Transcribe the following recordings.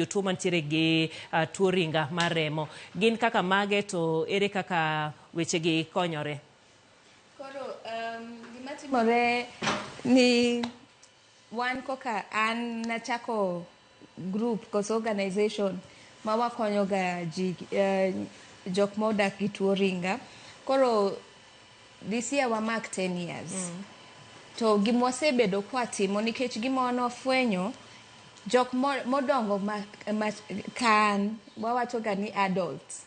Jotuo mantiere gi tuo ringa mar remo gin kaka mage, to ere kaka wechegi konyore? Koro gima timore ni wan koka an nachako group koso organization ma wakonyo ga ji, jok modak gi tuo ringa. Koro this year wamak 10 years. To gima wasebedo kwatimo, nikech gima wan wafwenyo, jok modongo ma kan wawacho ga ni adults.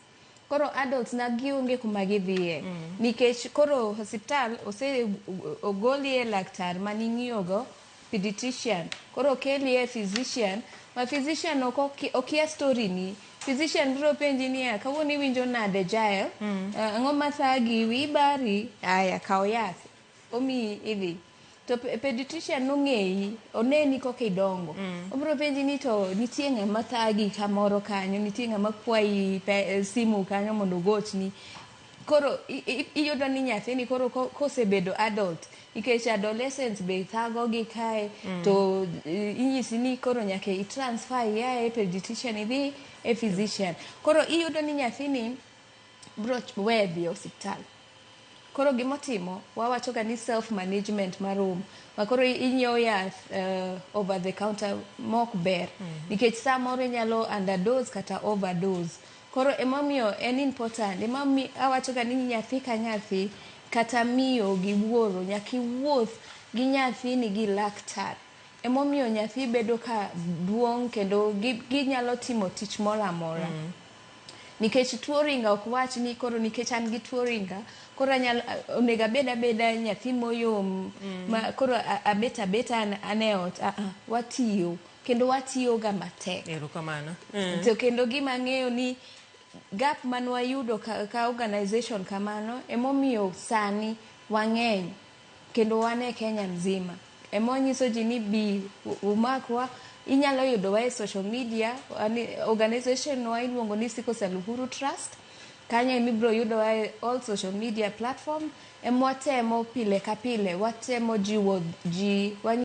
Koro adults na gionge kuma gidhiye, nikech koro osiptal ose ogolie laktar maning'iyogo, pediatrician, koro okelie physician, ma physician ok okia story ni. Physician biro penji niya, "Kawuono iwinjo nade, Jael? Ang'o mathagi? Wiyi bari? Aya, kaw yath." Omiyi, idhi. To pediatrician nong'eyi, oneni kaka idongo. Obiro penji ni, "To nitie ng'ama thagi kamoro kanyo? Nitie ng'ama kwayi simu kanyo mondo ogochni?" Koro iyudo ni nyathini koro kosebedo adult, nikech adolescents be thagogi kae, to inyisi ni koro nyaka i transfer ia e pediatrician idhi e physician. Koro iyudo ni nyathini biro we dhi e osiptal. Koro gimotimo, wawacho ga ni self management marom, ma koro inyiewo yath over the counter mok ber, nikech samoro inyalo underdose kata overdose. Koro emomiyo en important, emomiyo awacho ga ni nyathi ka nyathi kata miyo gi wuoro nyaka iwuoth gi nyathini gi laktar. Emomiyo nyathi bedo ka duong' kendo ginyalo timo tich moro amora, nikech tuo ringa ok wach ni koro nikech an gi tuo ringa koro anyalo onego abed abeda nyathi moyom ma koro abet abeta an e ot. Ah, ah, watiyo kendo watiyo ga matek. Erokamano. To kendo gima ang'eyo ni gap manwayudo ka organization kamano, emomiyo sani wang'eny kendo wan e Kenya mzima. Ema wanyiso ji ni bi umakwa. Inyalo yudowa e social media. Organization wa iluongo ni Sickle Cell Uhuru Trust. Kanyo ema ibiro yudowa e all social media platform. Ema watemo pile ka pile, watemo jiwo ji.